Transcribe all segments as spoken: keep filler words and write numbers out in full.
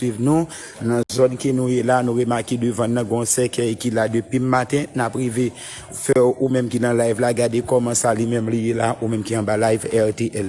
Swiv nou nan zòn ke nou ye la, nou remake devan n nan gen yon sèkèy ki la depi maten, n ap rive fè w, ou menm ki nan live la, gade kòman sa li menm li ye la, ou menm ki anba live R T L.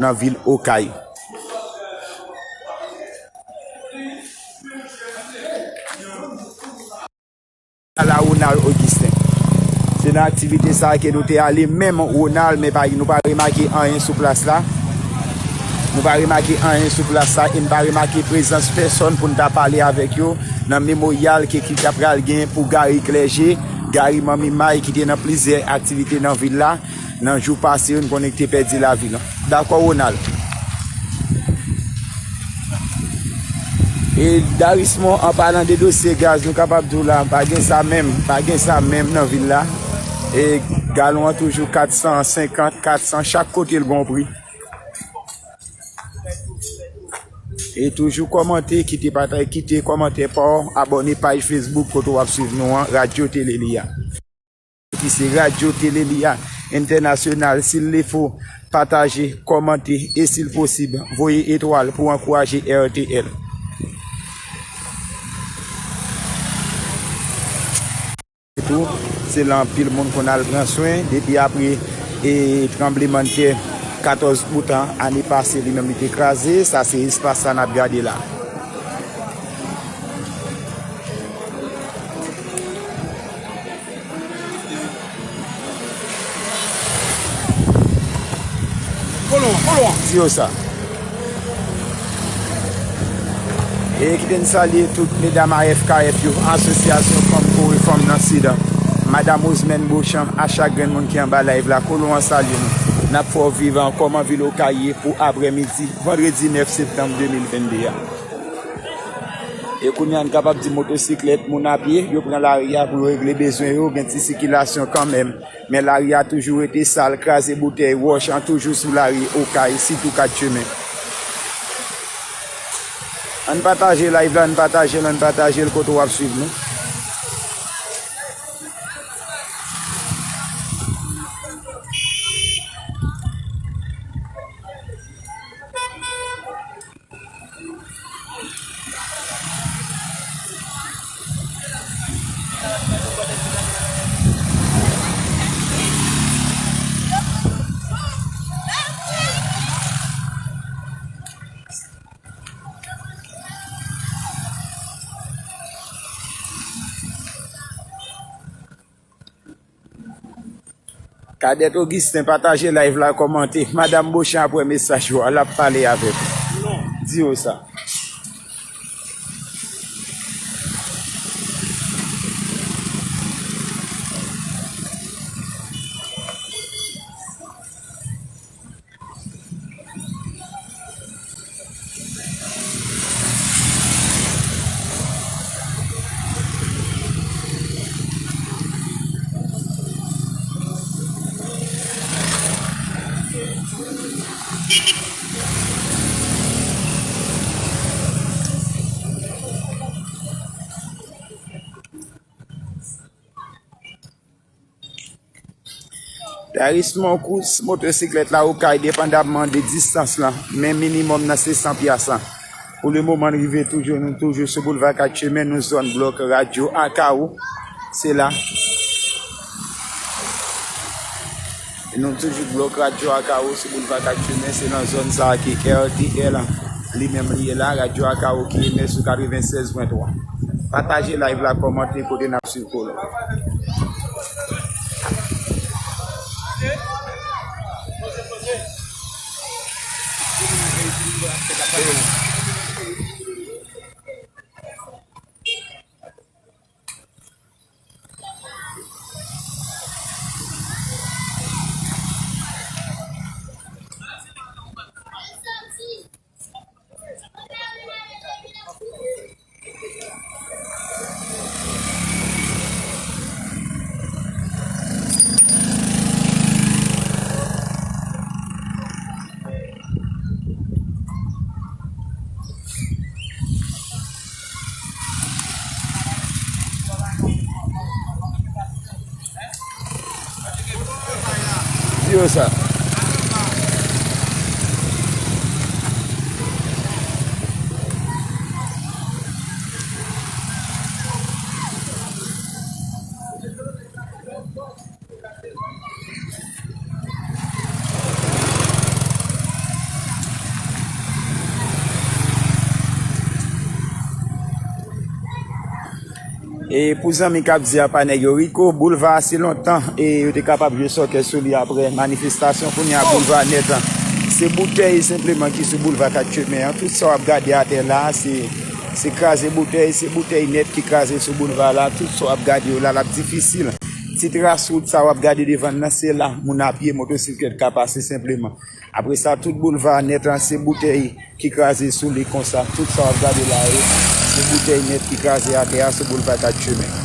Nan vil Okay. Ala Ronald Augustin. Se nan aktivite sa a ke nou te ale menm Ronald, men pa, nou pa remake anyen sou plas la. Nou pa remake anyen sou plas la e n pa remake prezans pèsòn pou n ta pale avèk yo nan memoryal ke, ki ta pral gen pou Gary Clergé, Gary Manmi May ki te nan plizyè aktivite nan vil la. Nan jou pase yo, n konnen ki te pèdi lavi l. Dakò, Ronald? E Darismond, an palan de dosye gaz, nou kapab di w la, pa gen sa menm, pa gen sa menm nan vil la. E galon an toujou kat san senkant, kat san, chak kote l gon pri. E toujou kòmante, kite pata-, kite kòmantè pa w, abòne paj Facebook kote w ap swiv nou an, Radyo Tele Li a. Ki se Radyo Tele Li a Entènasyonal. S'il le faut, pataje, kòmante e, si l posib, voye etwal pou ankouraje R T L. Tou, se la anpil moun konn al pran swen depi apre e tranblemanntè katòz out an, ane pase, li menm li te kraze. Sa se espas sa n ap gade la. Di yo sa. E kite n salye tout medam A F K F yo, Asosyasyon Fanm pou Refòm nan Sid. Madanm Rosemène Beauchamp, a chak grenn moun ki anba live la, kolon an salye nou. N ap fè w viv an kòman vil Okay ye pou aprèmidi vandredi nèf septanm de mil venn de a. E kounye a, n kapab di motosiklèt, moun a pye, yo pran lari a pou yo regle bezwen yo, gen ti sikilasyon kanmenm. Men lari a toujou rete sal, kraze boutèy, wòch an toujou sou lari Okay, sitou kat chemen. Ann pataje live la, ann pataje l, ann pataje l kote w ap swiv nou. Cadet Augustin, pataje live la, kòmante. Madanm Beauchamp ap wè mesaj ou a, l ap pale avèk ou. Di yo sa. Darius Moncourt, motosiklèt la Okay, depandabman de distans lan, men minimòm nan se san pyas lan. Pou le moman, n rive toujou, nou toujou sou boulva Kat Chemen, nou zòn blòk Radyo Akawou. Se la. Nou toujou blòk Radyo Akawou sou boulva Kat Chemen, se nan zòn sa a ke R T L li menm li ye la, Radyo Akawou ki emèt sou katrevennsèz pwen twa. Pataje live la, kòmante kote n ap swiv kolon. Yo sa. E pou zanmi k ap di apa nèg yo, Rico, boulva a se lontan e yo te kapab jwe sòkè sou li apre manifestasyon. Kounye a boulva nèt an, se boutèy senpleman ki sou boulva Kat Chemen an. Tout sa w ap gade atè la a, se, se kraze boutèy, se boutèy nèt ki kraze sou boulva la. Tout sa w ap gade yo la, l ap difisil. Ti tras wout sa w ap gade devan n nan, se la moun a pye, motosiklèt ka pase senpleman. Apre sa, tout boulva a nèt lan, se boutèy ki kraze sou li konsa. Tout sa w ap gade la yo, se boutèy nèt ki kraze atè a sou boulva Kat Chemen.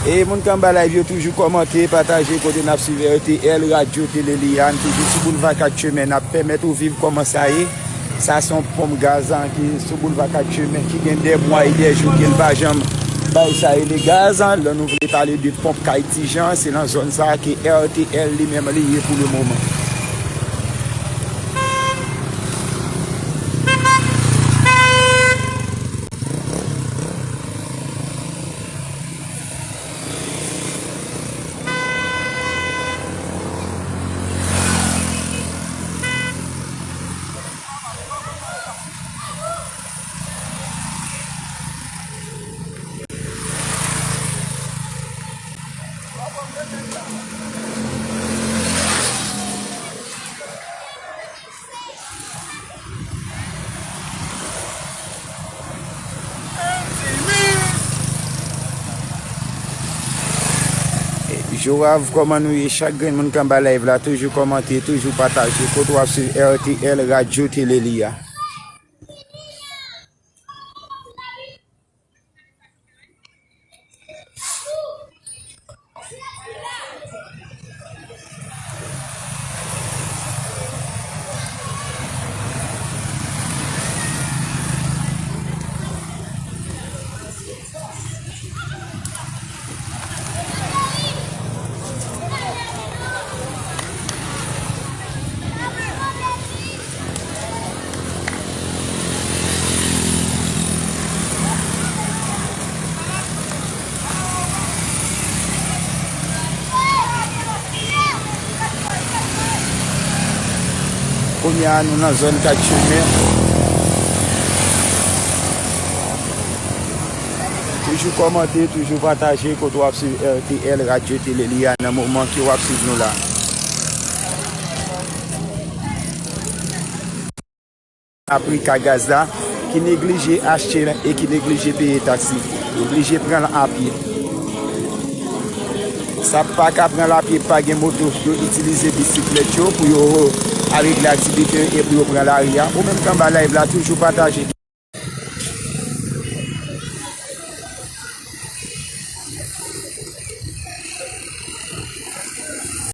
E moun k anba live yo toujou kòmante, pataje kote n ap swiv R T L Radyo Tele Liyàn, toujou sou boulva Kat Chemen, n ap pèmèt ou viv kòman sa ye. Sa se yon ponp gaz an ki sou boulva Kat Chemen, ki gen dè mwa e dè jou ke l pa janm bay sa rele gaz an. Lè nou vle pale de ponp kay Ti Jan, se nan zòn sa a ke R T L li menm li ye pou le moman. Jorav, kòman nou ye? Chak grenn moun k anba live la, toujou kòmante, toujou pataje. Kote w ap swiv R T L Radyo Tele li a. Kounye a, nou nan zòn Kat Chemen. Toujou kòmante, toujou pataje kote w ap swiv R T L Radyo Tele Liyà nan moman ke w ap swiv nou la. Nan pri ka gaz la, ki neglije achte l e ki neglije peye taksi. Yo blije pran l a pye. Sa pa ka pran l a pye, pa gen moto, yo itilize bisiklèt yo pou yo al regle aktivite yo e pou yo pran lari a. Ou menm k anba live la, toujou pataje.